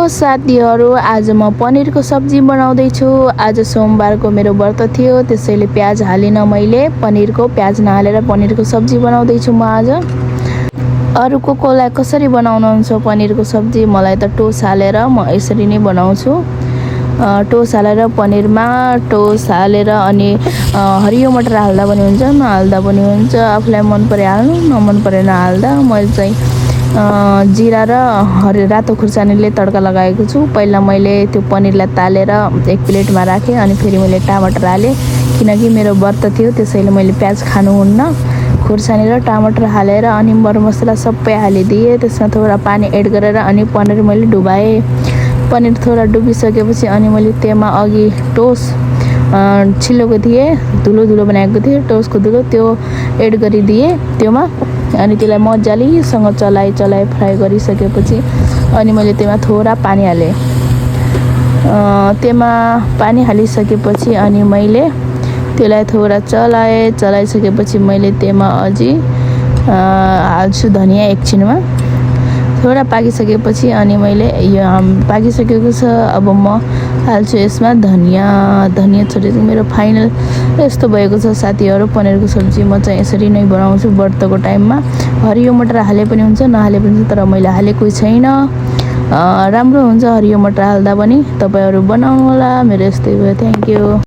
साथीहरू, आज म पनिरको सब्जी बनाउँदैछु। आज सोमबारको मेरो व्रत थियो, त्यसैले प्याज हालिन मैले। प्याज नहालेर पनिरको सब्जी बनाउँदैछु म आज। अरू कोलाई कसरी बनाउनुहुन्छ पनिरको सब्जी? मलाई त टोस हालेर म यसरी नै बनाउँछु। टोस हालेर पनिरमा टोस हालेर अनि हरियो मटर हाल्दा पनि हुन्छ, नहाल्दा पनि हुन्छ। आफूलाई मन परे हाल्नु, नमन परे नहाल्दा। मैले चाहिँ जिरा र रातो खुर्सानीले तड्का लगाएको छु। पहिला मैले त्यो पनिरलाई तालेर एक प्लेटमा राखेँ अनि फेरि मैले टमाटर हालेँ, किनकि मेरो व्रत थियो त्यसैले मैले प्याज खानुहुन्न। खुर्सानी र टमाटर हालेर अनि मरमसला सबै हालिदिएँ। त्यसमा थोडा पानी एड गरेर अनि पनिर मैले डुबाएँ। पनिर थोडा डुबिसकेपछि अनि मैले त्यसमा अघि टोस छिलेको थिएँ, धुलो बनाएको थिएँ, टोसको धुलो त्यो एड गरिदिएँ त्योमा। अनि त्यसलाई मजालेसँग चलाए फ्राई गरिसकेपछि अनि मैले त्यसमा थोडा पानी हालेँ। त्यसमा पानी हालिसकेपछि अनि मैले त्यसलाई थोडा चलाइसकेपछि मैले त्यसमा अझै हाल्छु धनिया एकछिनमा। थोडा पाकिसकेपछि अनि मैले यो पाकिसकेको छ, अब म हाल्छु यसमा धनिया छोडेर। मेरो फाइनल यस्तो भएको छ साथीहरू पनिरको सब्जी। म चाहिँ यसरी नै बनाउँछु व्रतको टाइममा। हरियो मटर हाले पनि हुन्छ, नहाले पनि हुन्छ, तर मैले हालेको छैन। राम्रो हुन्छ हरियो मटर हाल्दा पनि। तपाईहरु बनाउनु होला। मेरो यस्तै भयो। Thank you.